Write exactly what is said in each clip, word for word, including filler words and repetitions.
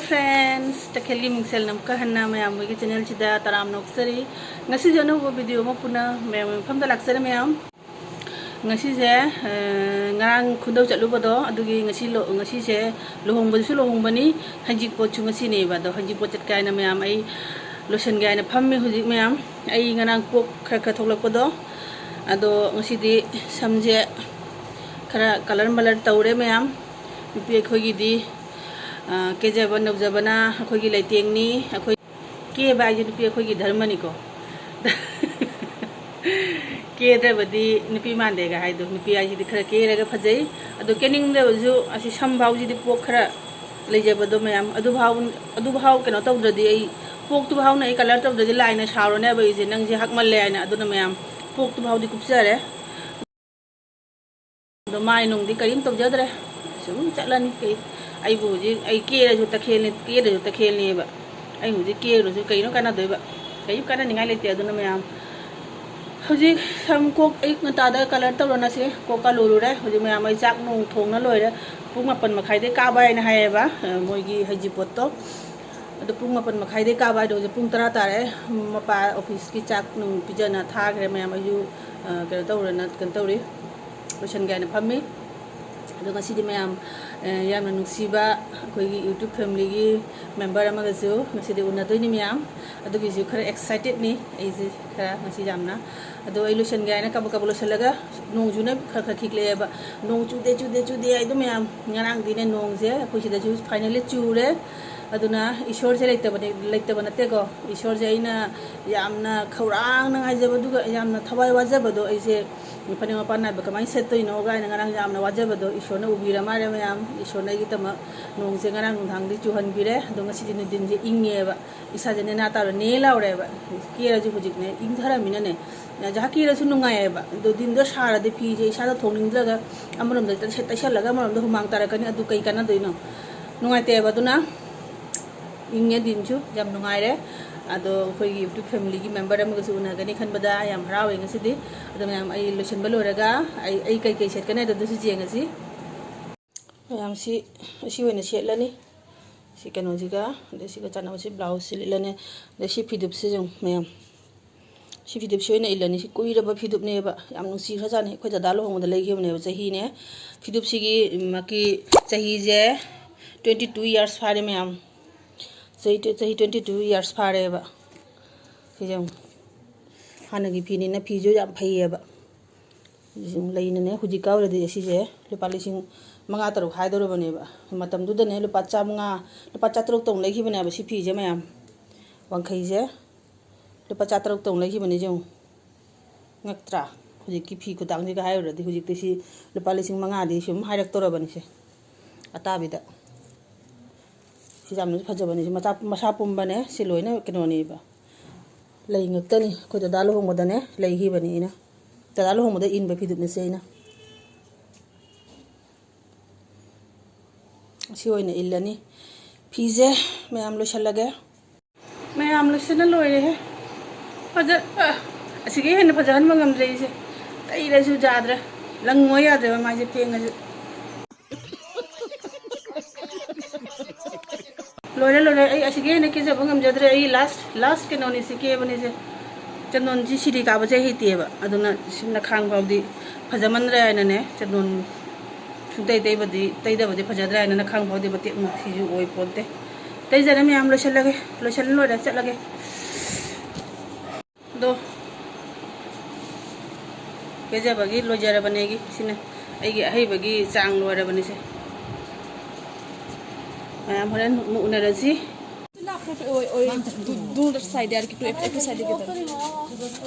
Friends, ꯇꯈꯦꯜꯒꯤ ꯃꯤꯡꯁꯦꯜꯅ ꯑꯃꯨꯛꯀ ꯍꯟꯅ ꯃꯌꯥꯝ ꯍꯣꯏꯒꯤ channelꯁꯤꯗ ꯇꯔꯥꯝꯅ ꯑꯣꯛꯆꯔꯤ꯫ ꯉꯁꯤꯁꯨ ꯑꯅꯧꯕ video ꯑꯃ ꯄꯨꯅ ꯃꯌꯥꯝꯒꯤ ꯃꯐꯝꯗ ꯂꯥꯛꯆꯔꯦ ꯃꯌꯥꯝ꯫ ꯉꯁꯤꯁꯦ, ꯑ, ꯉꯔꯥꯡ ꯈꯨꯟꯗꯧ ꯆꯠꯂꯨꯕꯗꯣ, ꯑꯗꯨꯒꯤ ꯉꯁꯤ ꯂꯨ-, ꯉꯁꯤꯁꯦ ꯂꯨꯍꯣꯡꯕꯗꯨꯁꯨ ꯂꯨꯍꯣꯡꯕꯅꯤ, ꯍꯩꯖꯤꯡꯄꯣꯠꯁꯨ ꯉꯁꯤꯅꯦꯕ꯫ ꯑꯗꯣ ꯍꯩꯖꯤꯡꯄꯣꯠ ꯆꯠꯀꯦ ꯍꯥꯏꯅ ꯃꯌꯥꯝ ꯑꯩ ꯂꯣꯏꯁꯤꯟꯒꯦ ꯍꯥꯏꯅ ꯐꯝꯃꯤ ꯍꯧꯖꯤꯛ ꯃꯌꯥꯝ꯫ ꯑꯩ ꯉꯔꯥꯡ ꯄꯣꯛ ꯈꯔ ꯈꯔ ꯊꯣꯛꯂꯛꯄꯗꯣ, ꯑꯗꯣ ꯉꯁꯤꯗꯤ ꯁꯝꯁꯦ ꯈꯔ colour ꯃꯂꯔ ꯇꯧꯔꯦ ꯃꯌꯥꯝ꯫ ꯅꯨꯄꯤ ꯑꯩꯈꯣꯏꯒꯤꯗꯤ, ꯑ, ꯀꯦꯖꯕ ꯅꯧꯖꯕꯅ ꯑꯩꯈꯣꯏꯒꯤ ꯂꯩꯇꯦꯡꯅꯤ꯫ ꯑꯩꯈꯣꯏ ꯀꯦꯕ ꯍꯥꯏꯁꯦ ꯅꯨꯄꯤ ꯑꯩꯈꯣꯏꯒꯤ ꯙꯔꯃꯅꯤꯀꯣ꯫ ꯀꯦꯗ꯭ꯔꯕꯗꯤ ꯅꯨꯄꯤ ꯃꯥꯟꯗꯦꯒ ꯍꯥꯏꯗꯣ, ꯅꯨꯄꯤ ꯍꯥꯏꯁꯤꯗꯤ ꯈꯔ ꯀꯦꯔꯒ ꯐꯖꯩ꯫ ꯑꯗꯣ ꯀꯦꯅꯤꯡꯗꯕꯁꯨ ꯑꯁꯤ ꯁꯝ ꯐꯥꯎꯁꯤꯗꯤ ꯄꯣꯛ ꯈꯔ ꯂꯩꯖꯕꯗꯣ ꯃꯌꯥꯝ, ꯑꯗꯨꯐꯥꯎ, ꯑꯗꯨꯐꯥꯎ ꯀꯩꯅꯣ ꯇꯧꯗ꯭ꯔꯗꯤ, ꯑꯩ ꯄꯣꯛꯇꯨꯐꯥꯎꯅ ꯑꯩ colour ꯇꯧꯗ꯭ꯔꯗꯤ ꯂꯥꯏꯅ ꯁꯥꯎꯔꯅꯦꯕ ꯑꯩꯁꯦ, "ꯅꯪꯁꯦ ꯍꯛꯃꯜꯂꯦ" ꯍꯥꯏꯅ꯫ ꯑꯗꯨꯅ ꯃꯌꯥꯝ, ꯄꯣꯛꯇꯨꯐꯥꯎꯗꯤ ꯀꯨꯞꯆꯔꯦ꯫ ꯑꯗꯣ ꯃꯥꯏ ꯅꯨꯡꯗꯤ ꯀꯔꯤꯝ ꯇꯧꯖꯗ꯭ꯔꯦ꯫ ꯁꯨꯝ ꯆꯠꯂꯅꯤ꯫ ꯀꯩ, ꯑꯩꯕꯨ ꯍꯧꯖꯤꯛ, ꯑꯩ ꯀꯦꯔꯁꯨ ꯇꯈꯦꯜꯅꯤ, ꯀꯦꯗ꯭ꯔꯁꯨ ꯇꯈꯦꯜꯅꯦꯕ꯫ ꯑꯩ ꯍꯧꯖꯤꯛ ꯀꯦꯔꯨꯔꯁꯨ ꯀꯩꯅꯣ ꯀꯥꯟꯅꯗꯣꯏꯕ? ꯀꯔꯤꯝ ꯀꯥꯟꯅꯅꯤꯡꯉꯥꯏ ꯂꯩꯇꯦ꯫ ꯑꯗꯨꯅ ꯃꯌꯥꯝ, ꯍꯧꯖꯤꯛ ꯁꯝ ꯀꯣꯛ ꯑꯌꯨꯛ ꯉꯟꯇꯥꯗ colour ꯇꯧꯔꯅꯁꯦ꯫ ꯀꯣꯛꯀ ꯂꯨꯔꯨꯔꯦ꯫ ꯍꯧꯖꯤꯛ ꯃꯌꯥꯝ ꯑꯩ ꯆꯥꯛ ꯅꯨꯡ ꯊꯣꯡꯅ ꯂꯣꯏꯔꯦ꯫ ꯄꯨꯡ ꯃꯥꯄꯟ ꯃꯈꯥꯏꯗꯩ ꯀꯥꯕ ꯍꯥꯏꯅ ꯍꯥꯏꯌꯦꯕ, ꯑ, ꯃꯣꯏꯒꯤ ꯍꯩꯖꯤꯡꯄꯣꯠꯇꯣ꯫ ꯑꯗꯣ ꯄꯨꯡ ꯃꯥꯄꯟ ꯃꯈꯥꯏꯗꯩ ꯀꯥꯕ ꯍꯥꯏꯗꯣ ꯍꯧꯖꯤꯛ ꯄꯨꯡ ꯇꯔꯥ ꯇꯥꯔꯦ꯫ ꯃꯄꯥ officeꯀꯤ ꯆꯥꯛ ꯅꯨꯡ ꯄꯤꯖꯅ ꯊꯥꯈ꯭ꯔꯦ ꯃꯌꯥꯝ꯫ ꯑꯩꯁꯨ, ꯑ, ꯀꯩꯅꯣ ꯇꯧꯔꯅ, ꯀꯩꯅꯣ ꯇꯧꯔꯤ, ꯂꯣꯏꯁꯟꯒꯦ ꯍꯥꯏꯅ ꯐꯝꯃꯤ꯫ ꯑꯗꯣ ꯉꯁꯤꯗꯤ ꯃꯌꯥꯝ, ꯑ, ꯌꯥꯝꯅ ꯅꯨꯡꯁꯤꯕ ꯑꯩꯈꯣꯏꯒꯤ YouTube familyꯒꯤ member ꯑꯃꯒꯁꯨ ꯉꯁꯤꯗꯤ ꯎꯅꯗꯣꯏꯅꯤ ꯃꯌꯥꯝ꯫ ꯑꯗꯨꯒꯤꯁꯨ ꯈꯔ excitedꯅꯤ ꯑꯩꯁꯦ ꯈꯔ ꯉꯁꯤ ꯌꯥꯝꯅ꯫ ꯑꯗꯣ ꯑꯩ ꯂꯣꯏꯁꯟꯒꯦ ꯍꯥꯏꯅ ꯀꯕꯛ ꯀꯕꯛ ꯂꯣꯏꯁꯜꯂꯒ, ꯅꯣꯡꯁꯨꯅ ꯈꯔ ꯈꯔ ꯈꯤꯛꯂꯛꯑꯦꯕ꯫ ꯅꯣꯡ ꯆꯨꯗꯦ, ꯆꯨꯗꯦ, ꯆꯨꯗꯦ ꯍꯥꯏꯗꯣ ꯃꯌꯥꯝ꯫ ꯉꯔꯥꯡꯗꯤꯅꯦ ꯅꯣꯡꯁꯦ ꯑꯩꯈꯣꯏ ꯁꯤꯗꯁꯨ finally ꯆꯨꯔꯦ꯫ ꯑꯗꯨꯅ ꯏꯁꯣꯔꯁꯦ ꯂꯩꯇꯕꯅꯦ, ꯂꯩꯇꯕ ꯅꯠꯇꯦꯀꯣ꯫ ꯏꯁꯣꯔꯁꯦ ꯑꯩꯅ ꯌꯥꯝꯅ ꯈꯧꯔꯥꯡꯅ ꯉꯥꯏꯖꯕ, ꯑꯗꯨꯒ ꯌꯥꯝꯅ ꯊꯋꯥꯏ ꯋꯥꯖꯕꯗꯣ, ꯑꯩꯁꯦ ꯐꯅꯦꯛ ꯃꯄꯥꯟ ꯅꯥꯏꯕ ꯀꯃꯥꯏꯅ ꯁꯦꯠꯇꯣꯏꯅꯣ ꯀꯥꯏꯅ ꯉꯔꯥꯡ ꯌꯥꯝꯅ ꯋꯥꯖꯕꯗꯣ ꯏꯁꯣꯔꯅ ꯎꯕꯤꯔ ꯃꯥꯜꯂꯦ ꯃꯌꯥꯝ꯫ ꯏꯁꯣꯔꯅ ꯑꯩꯒꯤꯗꯃꯛ ꯅꯣꯡꯁꯦ ꯉꯔꯥꯡ ꯅꯨꯡꯗꯥꯡꯗꯤ ꯆꯨꯍꯟꯕꯤꯔꯦ꯫ ꯑꯗꯣ ꯉꯁꯤꯗꯤ ꯅꯨꯡꯊꯤꯟꯁꯦ ꯏꯪꯉꯦꯕ, ꯏꯁꯥꯁꯦ ꯅꯦꯅꯥ ꯇꯥꯔ ꯅꯦ ꯂꯥꯎꯔꯦꯕ꯫ ꯀꯦꯔꯁꯨ ꯍꯧꯖꯤꯛꯅꯦ ꯏꯪꯊꯔꯃꯤꯅꯅꯦ, ꯖꯍꯥ ꯀꯦꯔꯁꯨ ꯅꯨꯡꯉꯥꯏꯌꯦꯕ꯫ ꯑꯗꯣ ꯗꯤꯟꯗꯣ ꯁꯥꯔꯗꯤ ꯐꯤꯁꯦ ꯏꯁꯥꯗ ꯊꯣꯡꯅꯤꯡꯗ꯭ꯔꯒ ꯑꯃꯔꯣꯝꯗ ꯇꯩꯁ-, ꯇꯩꯁꯜꯂꯒ ꯑꯃꯔꯣꯝꯗ ꯍꯨꯃꯥꯡ ꯇꯥꯔꯛꯀꯅꯤ꯫ ꯑꯗꯨ ꯀꯩ ꯀꯥꯟꯅꯗꯣꯏꯅꯣ? ꯅꯨꯡꯉꯥꯏꯇꯦꯕ꯫ ꯑꯗꯨꯅ ꯏꯪꯉꯦ, ꯗꯤꯟꯁꯨ ꯌꯥꯝ ꯅꯨꯡꯉꯥꯏꯔꯦ꯫ ꯑꯗꯣ ꯑꯩꯈꯣꯏꯒꯤ YouTube familyꯒꯤ member ꯑꯃꯒꯁꯨ ꯎꯅꯒꯅꯤ ꯈꯟꯕꯗ ꯌꯥꯝ ꯍꯔꯥꯎꯋꯦ ꯉꯁꯤꯗꯤ꯫ ꯑꯗꯣ ꯃꯌꯥꯝ, ꯑꯩ ꯂꯣꯏꯁꯤꯟꯕ ꯂꯣꯏꯔꯒ ꯑꯩ, ꯑꯩ ꯀꯩꯀꯩ ꯁꯦꯠꯀꯅꯤ ꯍꯥꯏꯗꯣ ꯑꯗꯨꯁꯨ ꯌꯦꯡꯉꯁꯤ꯫ ꯃꯌꯥꯝꯁꯤ ꯑꯁꯤ ꯑꯣꯏꯅ ꯁꯦꯠꯂꯅꯤ꯫ ꯁꯤ ꯀꯩꯅꯣꯁꯤꯒ, ꯑꯗꯩ ꯁꯤꯒ ꯆꯥꯟꯅꯕ ꯁꯤ ꯕ꯭ꯂꯥꯎꯁꯁꯤ ꯂꯤꯠꯂꯅꯤ꯫ ꯑꯗꯩ ꯁꯤ ꯐꯤꯗꯨꯞꯁꯤ ꯌꯦꯡꯉꯨ ꯃꯌꯥꯝ, ꯁꯤ ꯐꯤꯗꯨꯞꯁꯤ ꯑꯣꯏꯅ ꯏꯜꯂꯅꯤ꯫ ꯁꯤ ꯀꯨꯏꯔꯕ ꯐꯤꯗꯨꯞꯅꯦꯕ, ꯌꯥꯝ ꯅꯨꯡꯁꯤꯈ꯭ꯔꯖꯥꯠꯅꯤ꯫ ꯑꯩꯈꯣꯏ ꯗꯗꯥ ꯂꯨꯍꯣꯡꯕꯗ ꯂꯩꯈꯤꯕꯅꯦꯕ, ꯆꯍꯤꯅꯦ꯫ ꯐꯤꯗꯨꯞꯁꯤꯒꯤ ꯃꯥꯒꯤ ꯆꯍꯤꯁꯦ twenty two years ꯐꯥꯔꯦ ꯃꯌꯥꯝ꯫ ꯆꯍꯤ, ꯆꯍꯤ twenty two years ꯐꯥꯔꯦꯕ꯫ ꯁꯤꯁꯦ ꯌꯦꯡꯉꯨ꯫ ꯍꯥꯟꯅꯒꯤ ꯐꯤꯅꯤꯅ ꯐꯤꯁꯨ ꯌꯥꯝ ꯐꯩꯌꯦꯕ꯫ ꯂꯩꯅꯅꯦ ꯍꯧꯖꯤꯛꯀ ꯑꯣꯏꯔꯗꯤ ꯁꯤꯁꯦ ꯂꯨꯄꯥ ꯂꯤꯁꯤꯡ ꯃꯉꯥ ꯇꯔꯨꯛ ꯍꯥꯏꯗꯧꯔꯕꯅꯦꯕ꯫ ꯃꯇꯝꯗꯨꯗꯅꯦ ꯂꯨꯄꯥ ꯆꯥꯃꯉꯥ, ꯂꯨꯄꯥ ꯆꯥꯇꯔꯨꯛꯇꯧ ꯂꯩꯈꯤꯕꯅꯦꯕ ꯁꯤ ꯐꯤꯁꯦ ꯃꯌꯥꯝ꯫ ꯋꯥꯡꯈꯩꯁꯦ ꯂꯨꯄꯥ ꯆꯥꯇꯔꯨꯛꯇꯧ ꯂꯩꯈꯤꯕꯅꯤ ꯌꯦꯡꯉꯨ꯫ ꯉꯛꯇ꯭ꯔꯥ? ꯍꯧꯖꯤꯛꯀꯤ ꯐꯤ ꯈꯨꯇꯥꯡꯁꯤꯒ ꯍꯥꯏꯔꯨꯔꯗꯤ ꯍꯧꯖꯤꯛꯇꯤ ꯁꯤ ꯂꯨꯄꯥ ꯂꯤꯁꯤꯡ ꯃꯉꯥꯗꯤ ꯁꯨꯝ ꯍꯥꯏꯔꯛꯇꯧꯔꯕꯅꯤꯁꯦ꯫ ꯑꯇꯥꯕꯤꯗ꯫ ꯁꯤ ꯌꯥꯝꯅꯁꯨ ꯐꯖꯕꯅꯤ꯫ ꯁꯤ ꯃꯆꯥ, ꯃꯁꯥ ꯄꯨꯝꯕꯅꯦ꯫ ꯁꯤ ꯂꯣꯏꯅ ꯀꯩꯅꯣꯅꯦꯕ꯫ ꯂꯩ ꯉꯛꯇꯅꯤ꯫ ꯑꯩꯈꯣꯏ ꯗꯗꯥ ꯂꯨꯍꯣꯡꯕꯗꯅꯦ ꯂꯩꯈꯤꯕꯅꯤ ꯑꯩꯅ꯫ ꯗꯗꯥ ꯂꯨꯍꯣꯡꯕꯗ ꯏꯟꯕ ꯐꯤꯗꯨꯞꯅꯤꯁꯦ ꯑꯩꯅ꯫ ꯁꯤ ꯑꯣꯏꯅ ꯏꯜꯂꯅꯤ꯫ ꯐꯤꯁꯦ ꯃꯌꯥꯝ ꯂꯣꯏꯁꯤꯜꯂꯒꯦ꯫ ꯃꯌꯥꯝ ꯂꯣꯏꯁꯤꯟꯅ ꯂꯣꯏꯔꯦꯍꯦ꯫ ꯐꯖ-, ꯑ, ꯑꯁꯤꯒꯤ ꯍꯦꯟꯅ ꯐꯖꯍꯟꯕ ꯉꯝꯗ꯭ꯔꯦ ꯑꯩꯁꯦ꯫ ꯇꯩꯔꯁꯨ ꯌꯥꯗ꯭ꯔꯦ꯫ ꯂꯪꯉꯣ ꯌꯥꯗ꯭ꯔꯦꯕ ꯃꯥꯏꯁꯦ ꯐꯦꯡꯉꯁꯨ꯫ ꯂꯣꯏꯔꯦ, ꯂꯣꯏꯔꯦ꯫ ꯑꯩ ꯑꯁꯤꯒꯤ ꯍꯦꯟꯅ ꯀꯦꯖꯕ ꯉꯝꯖꯗ꯭ꯔꯦ꯫ ꯑꯩ last, last ꯀꯩꯅꯣꯅꯤ ꯁꯤ ꯀꯦꯕꯅꯤꯁꯦ꯫ ꯆꯟꯗꯣꯟꯁꯤ ꯁꯤꯔꯤ ꯀꯥꯕꯁꯦ ꯍꯩꯇꯦꯕ꯫ ꯑꯗꯨꯅ ꯁꯤ ꯅꯈꯥꯡ ꯐꯥꯎꯗꯤ ꯐꯖꯃꯟꯗ꯭ꯔꯦ ꯍꯥꯏꯅꯅꯦ, ꯆꯟꯗꯣꯟ ꯁꯨꯡꯇꯩ ꯇꯩꯕꯗꯤ, ꯇꯩꯗꯕꯗꯤ ꯐꯖꯗ꯭ꯔꯦ ꯍꯥꯏꯅ ꯅꯈꯥꯡ ꯐꯥꯎꯗꯤ ꯃꯇꯦꯛ ꯑꯃ ꯁꯤꯁꯨ ꯑꯣꯏ ꯄꯣꯟꯇꯦ꯫ ꯇꯩꯖꯔꯦ ꯃꯌꯥꯝ, ꯂꯣꯏꯁꯤꯜꯂꯒꯦ꯫ ꯂꯣꯏꯁꯤꯜ ꯂꯣꯏꯔꯦ, ꯆꯠꯂꯒꯦ꯫ ꯑꯗꯣ ꯀꯦꯖꯕꯒꯤ ꯂꯣꯏꯖꯔꯕꯅꯦ ꯑꯩꯒꯤ꯫ ꯁꯤꯅ ꯑꯩꯒꯤ ꯑꯍꯩꯕꯒꯤ ꯆꯥꯡ ꯂꯣꯏꯔꯕꯅꯤꯁꯦ꯫ ꯃꯌꯥꯝ ꯍꯣꯔꯦꯟ ꯑꯃꯨꯛ ꯎꯅꯔꯁꯤ꯫ ꯑꯣꯏ, ꯑꯣꯏ, ꯗꯨ-, ꯗꯨ ꯁꯥꯏꯗ ꯌꯥꯔ ꯀꯤꯇꯨ ꯑꯦꯞ, ꯑꯦꯞ ꯁꯥꯏꯗ ꯀꯤꯇꯨ꯫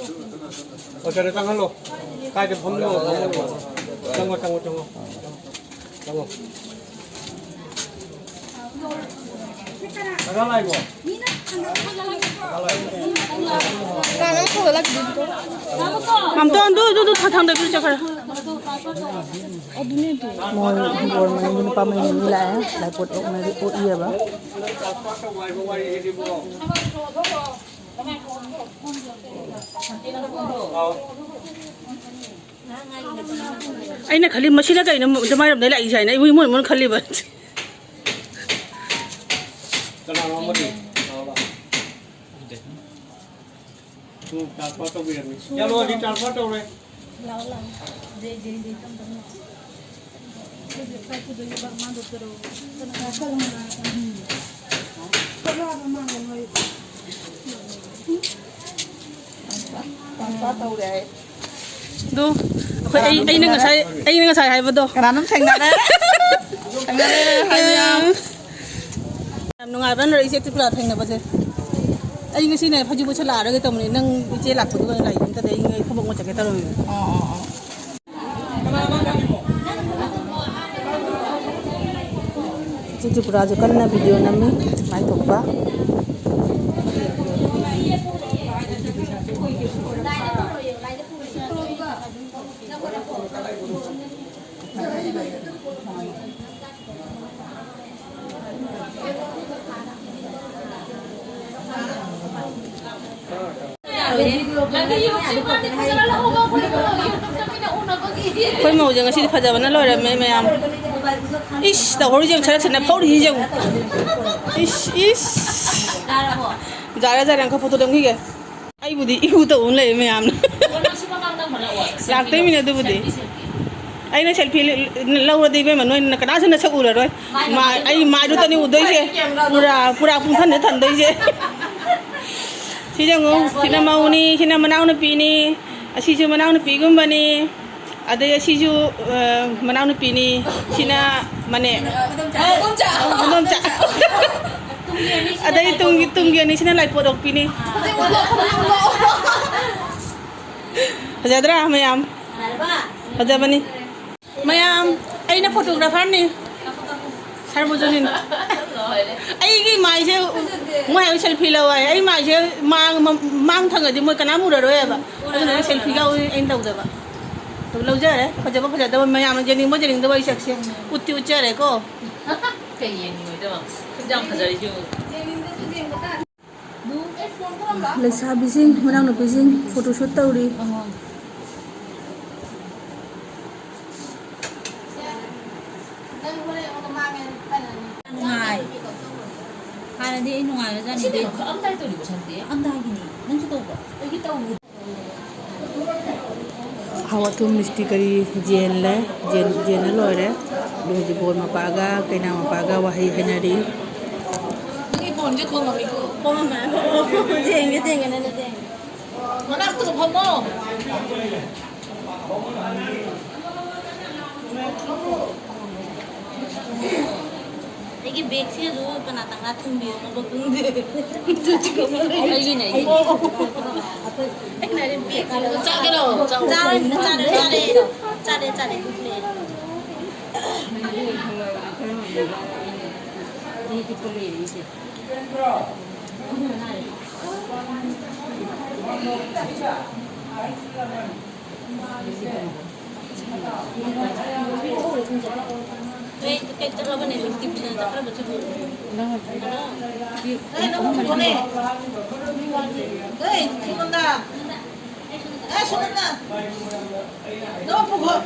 ꯑꯣ, ꯆꯠꯂꯦ, ꯆꯪꯍꯜꯂꯣ꯫ ꯀꯥꯏꯗ ꯐꯝꯗꯣꯏꯅꯣ? ꯆꯪꯉꯣ, ꯆꯪꯉꯣ, ꯆꯪꯉꯣ꯫ ꯆꯪꯉꯣ꯫ ꯀꯅꯥ ꯂꯥꯛꯏꯕꯣ? ꯀꯅꯥ ꯂꯥꯛꯏꯕꯣ? ꯃꯥꯝꯇꯣꯟ, ꯑꯗꯨ, ꯑꯗꯨ, ꯑꯗꯨ, ꯊꯥꯡꯗ ꯄꯤꯔꯨ ꯆꯠꯈ꯭ꯔꯦ꯫ ꯃꯣꯏ ꯍꯤꯡꯒꯣꯜ ꯃꯅꯨꯡꯒꯤ ꯅꯨꯄꯥ ꯃꯌꯨꯝ ꯃꯤ ꯂꯥꯛꯑꯦ, ꯂꯥꯏꯄꯣꯠ ꯑꯣꯛꯅꯔꯤ, ꯑꯣꯛꯏꯌꯦꯕ꯫ ꯑꯩꯅ ꯈꯜꯂꯤ, ꯃꯁꯤꯅ ꯀꯩꯅꯣ ꯑꯗꯨꯃꯥꯏꯅ ꯂꯥꯛꯏꯁꯦ ꯍꯥꯏꯅ ꯑꯩ ꯏꯃꯣꯏ ꯏꯃꯣꯏꯅ ꯈꯜꯂꯤꯕ꯫ ꯀꯅꯥꯅꯣ ꯑꯃꯗꯤ? ꯂꯥꯛꯑꯣ, ꯂꯥꯛꯑꯣ꯫ ꯎꯝ, transfer ꯇꯧꯕꯤꯔꯝꯃꯤ꯫ ꯌꯥꯂꯣꯗꯤ transfer ꯇꯧꯔꯦ꯫ ꯂꯥꯛꯑꯣ, ꯂꯥꯛꯑꯣ꯫ ꯖꯩ, ꯖꯩ, ꯖꯩ, ꯇꯝ, ꯇꯝ ꯂꯥꯛꯑꯣ꯫ ꯍꯧꯖꯤꯛ ꯆꯠꯈꯤꯗꯣꯏꯅꯦꯕ, ꯃꯥꯗꯣ ꯇꯔꯣ꯫ ꯀꯅꯥ ꯀꯅꯥ ꯀꯅꯥ ꯀꯅꯥ? ꯎꯝ꯫ ꯆꯠꯂꯣ ꯍꯥꯏꯕ ꯃꯥꯅ ꯅꯣꯏ꯫ Transfer ꯇꯧꯔꯦ ꯍꯥꯏ꯫ ꯑꯗꯨ ꯑꯩꯈꯣꯏ, ꯑꯩ, ꯀꯅꯥꯅꯣꯝ ꯑꯩꯅ ꯊꯦꯡꯅꯔꯦ? ꯉꯁꯥꯏ, ꯑꯩꯅ ꯉꯁꯥꯏ ꯍꯥꯏꯕꯗꯣ꯫ ꯀꯅꯥꯅꯣꯝ ꯊꯦꯡꯅꯔꯦ? ꯊꯦꯡꯅꯔꯦ ꯍꯥꯏ ꯃꯌꯥꯝ꯫ ꯌꯥꯝ ꯅꯨꯡꯉꯥꯏꯕ꯭ꯔꯥ ꯅꯣꯏ ꯏꯆꯦ ꯇ꯭ꯔꯤꯄꯨꯔꯥ ꯊꯦꯡꯅꯕꯁꯦ? ꯑꯩ ꯉꯁꯤꯅꯦ ꯐꯩꯖꯨꯕ ꯁꯦꯠꯂꯛꯑꯔꯒꯦ ꯇꯧꯕꯅꯦ, ꯅꯪ ꯏꯆꯦ ꯂꯥꯛꯄꯗꯨꯒ ꯂꯥꯛꯏ ꯑꯝꯇꯗ ꯑꯩ ꯊꯕꯛ ꯑꯃ ꯆꯠꯀꯦ ꯇꯧꯔꯝꯃꯤꯅꯦ꯫ ꯑꯣ, ꯑꯣ, ꯑꯣ꯫ ꯏꯆꯦ ꯇ꯭ꯔꯤꯄꯨꯔꯥꯁꯨ ꯀꯟꯅ video ꯅꯝꯃꯤ, ꯃꯥꯏ ꯊꯣꯛꯄ꯫ ꯑꯩꯈꯣꯏ ꯃꯧꯁꯦ ꯉꯁꯤꯗꯤ ꯐꯖꯕꯅ ꯂꯣꯏꯔꯝꯃꯦ ꯃꯌꯥꯝ꯫ ꯏꯁ, ꯇꯧꯍꯧꯔꯤꯁꯦ ꯌꯦꯡꯉꯨ, ꯁꯔꯛ ꯁꯤꯅ ꯐꯧꯔꯤꯁꯦ ꯌꯦꯡꯉꯨ꯫ ꯏꯁ, ꯏꯁ꯫ ꯖꯥꯔꯦ, ꯖꯥꯔꯦ, ꯑꯪꯀ ꯐꯣꯇꯣ ꯅꯝꯈꯤꯒꯦ꯫ ꯑꯩꯕꯨꯗꯤ ꯏꯍꯨ ꯇꯧꯅ ꯂꯩ ꯃꯌꯥꯝꯅ꯫ ꯂꯥꯛꯇꯣꯏꯃꯤꯅꯦ ꯑꯗꯨꯕꯨꯗꯤ꯫ ꯑꯩꯅ selfie ꯂꯧꯔꯗꯤ ꯏꯕꯦꯝꯃ ꯅꯣꯏꯅ ꯀꯅꯥꯁꯨ ꯅꯁꯛ ꯎꯔꯔꯣꯏ꯫ ꯃꯥ-, ꯑꯩ ꯃꯥꯏꯗꯨꯇꯅꯤ ꯎꯗꯣꯏꯁꯦ꯫ ꯄꯨꯔꯥ, ꯄꯨꯔꯥ ꯄꯨꯡꯊꯟꯗ ꯊꯟꯗꯣꯏꯁꯦ꯫ ꯁꯤ ꯌꯦꯡꯉꯨ, ꯁꯤꯅ ꯃꯧꯅꯤ, ꯁꯤꯅ ꯃꯅꯥꯎꯅꯨꯄꯤꯅꯤ, ꯑꯁꯤꯁꯨ ꯃꯅꯥꯎꯅꯨꯄꯤꯒꯨꯝꯕꯅꯤ꯫ ꯑꯗꯩ ꯑꯁꯤꯁꯨ, ꯑ, ꯃꯅꯥꯎꯅꯨꯄꯤꯅꯤ, ꯁꯤꯅ ꯃꯅꯦ꯫ ꯃꯗꯣꯝꯆꯥ꯫ ꯑꯗꯩ ꯇꯨꯡꯒꯤ, ꯇꯨꯡꯒꯤ ꯑꯅꯤꯁꯤꯅ ꯂꯥꯏꯄꯣꯠ ꯑꯣꯛꯄꯤꯅꯤ꯫ ꯐꯖꯗ꯭ꯔꯥ ꯃꯌꯥꯝ? ꯐꯖꯕꯅꯤ꯫ ꯃꯌꯥꯝ, ꯑꯩꯅ photographerꯅꯤ꯫ ꯁꯔꯕꯖꯅꯤꯟ꯫ ꯑꯩꯒꯤ ꯃꯥꯏꯁꯦ ꯃꯣꯏ ꯍꯥꯏꯕ selfie ꯂꯧ ꯍꯥꯏ꯫ ꯑꯩ ꯃꯥꯏꯁꯦ ꯃꯥꯡ-, ꯃꯥꯡ ꯊꯪꯉꯗꯤ ꯃꯣꯏ ꯀꯅꯥꯝ ꯎꯔꯔꯣꯏ ꯍꯥꯏꯕ꯫ ꯑꯗꯨꯅ ꯑꯩ selfie ꯌꯥꯎꯏ ꯑꯩꯅ ꯇꯧꯗꯕ꯫ ꯑꯗꯨ ꯂꯧꯖꯔꯦ꯫ ꯐꯖꯕ ꯐꯖꯗꯕ ꯃꯌꯥꯝꯅ ꯌꯦꯡꯅꯤꯡꯕ ꯌꯦꯡꯅꯤꯡꯗꯕ ꯑꯩ ꯁꯛꯁꯦ ꯎꯠꯇꯤ ꯎꯠꯆꯔꯦꯀꯣ꯫ ꯀꯩ ꯌꯦꯡꯉꯤꯅꯣꯏꯗꯣ? ꯌꯥꯝ ꯐꯖꯔꯤꯁꯤꯕꯨ꯫ ꯂꯩꯁꯥꯕꯤꯁꯤꯡ, ꯃꯅꯥꯎꯅꯨꯄꯤꯁꯤꯡ photoshoot ꯇꯧꯔꯤ꯫ ꯅꯨꯡꯉꯥꯏ꯫ ꯍꯥꯏꯗꯤ ꯑꯩ ꯅꯨꯡꯉꯥꯏꯔꯖꯥꯠꯅꯤ꯫ ꯁꯤꯗꯤ ꯈꯛꯑꯝꯗꯥꯏ ꯇꯧꯔꯤꯕ ꯁꯟꯗꯤ? ꯈꯛꯑꯝꯗꯥꯏꯒꯤꯅꯤ꯫ ꯅꯪꯁꯨ ꯇꯧꯕ꯭ꯔꯣ? ꯑꯩꯗꯤ ꯇꯧꯗꯦ꯫ ꯑꯍꯥꯎ ꯑꯊꯨꯝ ꯃꯤꯁꯇꯤ ꯀꯔꯤ ꯌꯦꯜꯂꯦ, ꯌꯦꯟ-, ꯌꯦꯟꯅ ꯂꯣꯏꯔꯦ꯫ ꯑꯗꯨ ꯍꯧꯖꯤꯛ ꯕꯣꯔ ꯃꯄꯥꯒ ꯀꯩꯅꯥ ꯃꯄꯥꯒ ꯋꯥꯍꯩ ꯍꯥꯏꯅꯔꯤ꯫ ꯅꯪꯒꯤ ꯐꯣꯟꯁꯦ ꯈꯣꯡꯉꯝꯃꯤꯀꯣ꯫ ꯈꯣꯡꯉꯝꯃꯦ꯫ ꯌꯦꯡꯒꯦ, ꯌꯦꯡꯒꯦ, ꯅꯪꯅ ꯌꯦꯡꯒꯦ꯫ ꯃꯅꯥꯛꯇ ꯐꯝꯃꯣ꯫ ꯑꯩꯒꯤ ꯕꯦꯒꯁꯤꯁꯨ ꯀꯅꯥ ꯀꯅꯥ ꯊꯤꯟꯕꯤꯔꯝꯃꯣ ꯈꯪꯗꯦ꯫ ꯑꯩꯒꯤꯅꯦ, ꯑꯩꯒꯤꯅꯦ꯫ ꯑꯣ꯫ ꯑꯩꯅ ꯍꯥꯏꯗꯤ ꯕꯦꯒꯁꯤꯁꯨ ꯆꯥꯒꯦꯔꯣ? ꯆꯥꯔꯣꯏ, ꯆꯥꯔꯦ, ꯆꯥꯔꯦ꯫ ꯆꯥꯔꯦ, ꯆꯥꯔꯦ, ꯄꯨꯛ ꯂꯩ꯫ ꯅꯣꯏ ꯀꯩ ꯆꯠꯈ꯭ꯔꯕꯅꯦ? ꯂꯤꯞꯁꯇꯤꯛ ꯄꯨꯗꯅ ꯆꯠꯈ꯭ꯔꯕꯁꯤꯕꯨ? ꯅꯪ ꯄꯨꯊꯣꯛꯑꯣꯅꯦ꯫ ꯑꯦ, ꯁꯣꯝꯗ꯫ ꯑꯦ, ꯁꯣꯝꯗ꯫ ꯅꯪ ꯄꯨꯊꯣꯛ꯫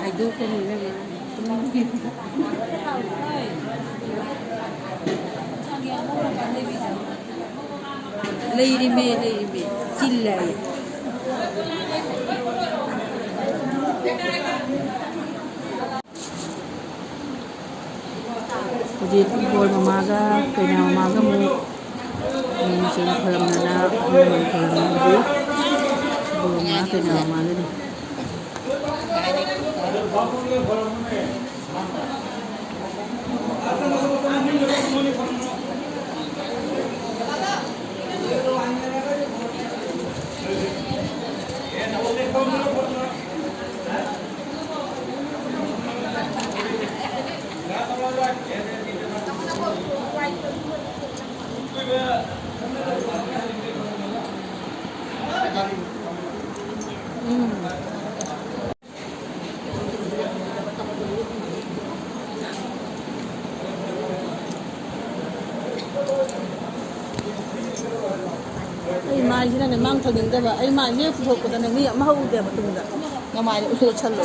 ꯍꯥꯏꯗꯣꯛꯀꯅꯨ ꯏꯕꯦꯝꯃ꯫ ꯂꯩꯔꯤꯃꯦ, ꯂꯩꯔꯤꯃꯦ꯫ ꯆꯤꯜꯂꯦ ꯑꯩ꯫ ꯍꯧꯖꯤꯛ ꯕꯣꯔ ꯃꯃꯥꯒ ꯀꯩꯅꯥ ꯃꯃꯥꯒ ꯑꯃꯨꯛ ꯃꯤꯡꯁꯦꯜ ꯈꯣꯏꯔꯝꯗꯅ ꯃꯤꯡꯁꯦꯜ ꯈꯣꯏꯔꯝꯅꯕꯒꯤ ꯕꯣꯔ ꯃꯃꯥ ꯀꯩꯅꯥ ꯃꯃꯥꯒꯅꯤ꯫ ꯃꯥꯏꯁꯤꯅꯅꯦ ꯃꯥꯡ ꯊꯧꯅꯤꯡꯗꯕ꯫ ꯑꯩ ꯃꯥꯏꯁꯦ ꯍꯦꯛ ꯄꯨꯊꯣꯛꯄꯗꯅꯦ ꯃꯤ ꯑꯃ ꯎꯗꯦꯕ ꯇꯨꯡꯗ꯫ ꯅꯃꯥꯏꯗ ꯎꯠꯂꯣ ꯁꯜꯂꯣ꯫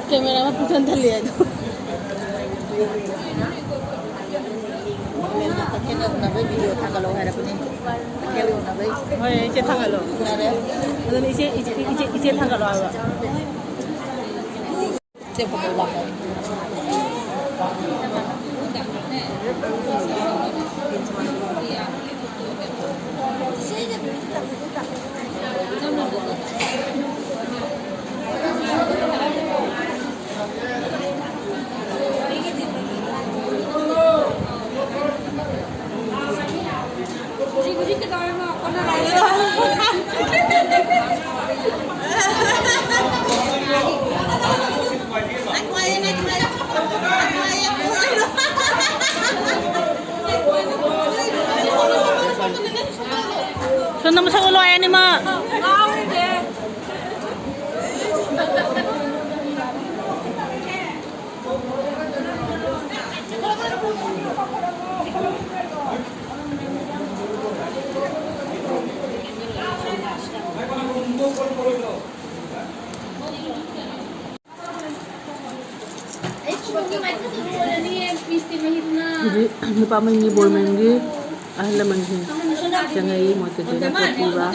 ꯀꯦꯃꯦꯔꯥ ꯑꯃ ꯄꯨꯁꯟꯊꯜꯂꯦ ꯑꯗꯣ꯫ ꯀꯩꯊꯦꯜ ꯌꯧꯅꯕꯩ ꯚꯤꯗꯤꯑꯣ ꯊꯥꯒꯠꯂꯛꯑꯣ ꯍꯥꯏꯔꯛꯄꯅꯦ꯫ ꯀꯩꯊꯦꯜ ꯌꯧꯅꯕꯩ꯫ ꯍꯣꯏ, ꯏꯆꯦ ꯊꯥꯒꯠꯂꯣ꯫ ꯎꯅꯔꯦ꯫ ꯑꯗꯨꯅ ꯏꯆꯦ, ꯏꯆꯦ, ꯏꯆꯦ, ꯏꯆꯦ ꯊꯥꯒꯠꯂꯣ ꯍꯥꯏꯕ꯫ ꯁꯣꯝꯗ ꯃꯁꯛ ꯎꯠꯂꯣ ꯍꯥꯏ ꯑꯅꯤꯃꯛ꯫ ꯍꯧꯖꯤꯛ ꯅꯨꯄꯥ ꯃꯌꯨꯝꯒꯤ ꯕꯣꯔ ꯃꯌꯨꯝꯒꯤ ꯑꯍꯜ ꯂꯃꯟꯁꯤꯡ ꯆꯪꯉꯛꯏ, ꯃꯣꯏ ꯀꯩꯀꯩꯅꯣ ꯄꯣꯠ ꯄꯤꯕ꯫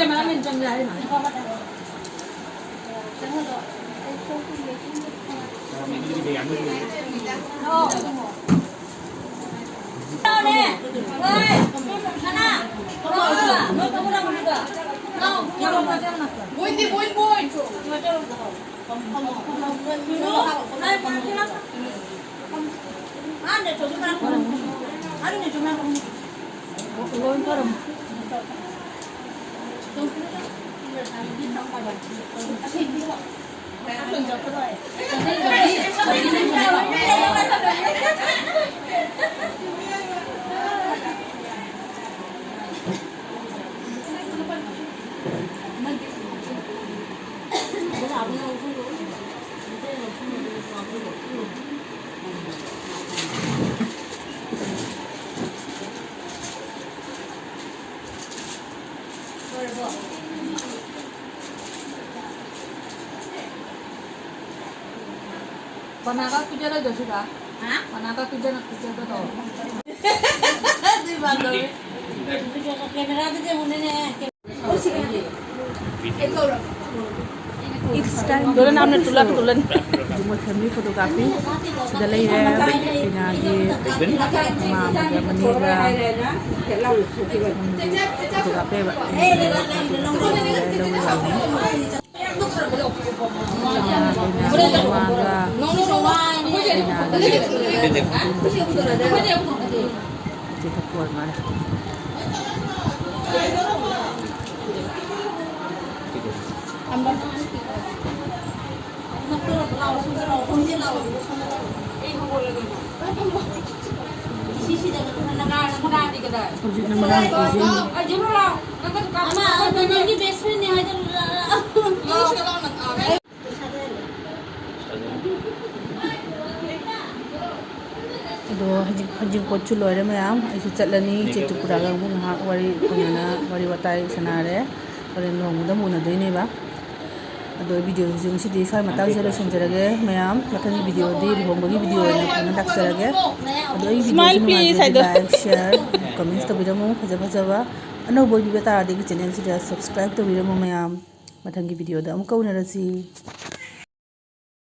ꯃꯅꯥꯒ ꯄꯤꯖꯔꯣꯏꯗ꯭ꯔꯣ ꯁꯤꯗ? ꯍꯥ? ꯃꯅꯥꯒ ꯄꯤꯖꯔꯣꯏ, ꯄꯤꯖꯒꯗꯧꯕ꯫ ꯑꯗꯨꯏ ꯃꯥꯟꯗꯧꯔꯦ꯫ ꯀꯦꯃꯦꯔꯥꯗꯨꯗꯤ ꯑꯃꯨꯛꯅꯦ꯫ ꯏꯟꯁꯇꯥꯒ꯭ꯔꯥꯝ ꯂꯣꯏꯅ ꯅꯝꯅ ꯇꯨꯂꯟ ꯇꯨꯂꯟ꯫ ꯃꯣꯏ ꯐꯦꯃꯤꯂꯤ ꯐꯣꯇꯣꯒ꯭ꯔꯥꯐꯤ ꯁꯤꯗ ꯂꯩꯔꯦ꯫ ꯀꯩꯅꯥꯒꯤ ꯃꯃꯥ ꯑꯃꯒ ꯃꯅꯦꯒ ꯐꯣꯇꯣꯒ꯭ꯔꯥꯐꯤ ꯍꯥꯏꯕ꯫ ꯂꯧꯔꯨꯔꯕꯅꯤ꯫ ꯍꯧꯖꯤꯛꯅ ꯃꯅꯥꯎꯅꯨꯄꯤꯁꯦ ꯑꯗꯣ ꯍꯧꯖꯤꯛ ꯍꯧꯖꯤꯛ ꯄꯣꯠꯁꯨ ꯂꯣꯏꯔꯦ ꯃꯌꯥꯝ꯫ ꯑꯩꯁꯨ ꯆꯠꯂꯅꯤ꯫ ꯏꯆꯦ ꯇ꯭ꯔꯤꯄꯨꯔꯥꯒ ꯑꯃꯨꯛ ꯉꯥꯏꯍꯥꯛ ꯋꯥꯔꯤ ꯐꯪꯉꯅ ꯋꯥꯔꯤ ꯋꯥꯇꯥꯏ ꯁꯥꯟꯅꯔꯦ꯫ ꯍꯣꯔꯦꯟ ꯂꯨꯍꯣꯡꯕꯗ ꯑꯃꯨꯛ ꯎꯅꯗꯣꯏꯅꯦꯕ꯫ ꯑꯗꯣ ꯚꯤꯗꯤꯑꯣꯁꯤꯁꯨ ꯉꯁꯤꯗꯤ ꯁ꯭ꯋꯥꯏ ꯃꯇꯥꯡꯁꯤꯗ ꯂꯣꯏꯁꯤꯟꯖꯔꯒꯦ ꯃꯌꯥꯝ꯫ ꯃꯊꯪꯒꯤ ꯚꯤꯗꯤꯑꯣꯗꯤ ꯂꯨꯍꯣꯡꯕꯒꯤ ꯚꯤꯗꯤꯑꯣ ꯑꯣꯏꯅ ꯐꯖꯅ ꯂꯥꯛꯆꯔꯒꯦ꯫ ꯑꯗꯣ ꯑꯩꯒꯤ ꯚꯤꯗꯤꯑꯣꯁꯤ ꯅꯨꯡꯉꯥꯏꯕꯤꯔꯗꯤ ꯂꯥꯏꯛ, ꯁꯤꯌꯔ, ꯀꯃꯦꯟꯁ ꯇꯧꯕꯤꯔꯝꯃꯨ꯫ ꯐꯖ ꯐꯖꯕ ꯑꯅꯧꯕ ꯑꯣꯏꯕꯤꯕ ꯇꯥꯔꯗꯤ ꯑꯩꯒꯤ ꯆꯦꯅꯦꯜꯁꯤꯗ ꯁꯕꯁꯀ꯭ꯔꯥꯏꯕ ꯇꯧꯕꯤꯔꯝꯃꯨ ꯃꯌꯥꯝ꯫ ꯃꯊꯪꯒꯤ ꯚꯤꯗꯤꯑꯣꯗ ꯑꯃꯨꯛꯀ ꯎꯅꯔꯁꯤ꯫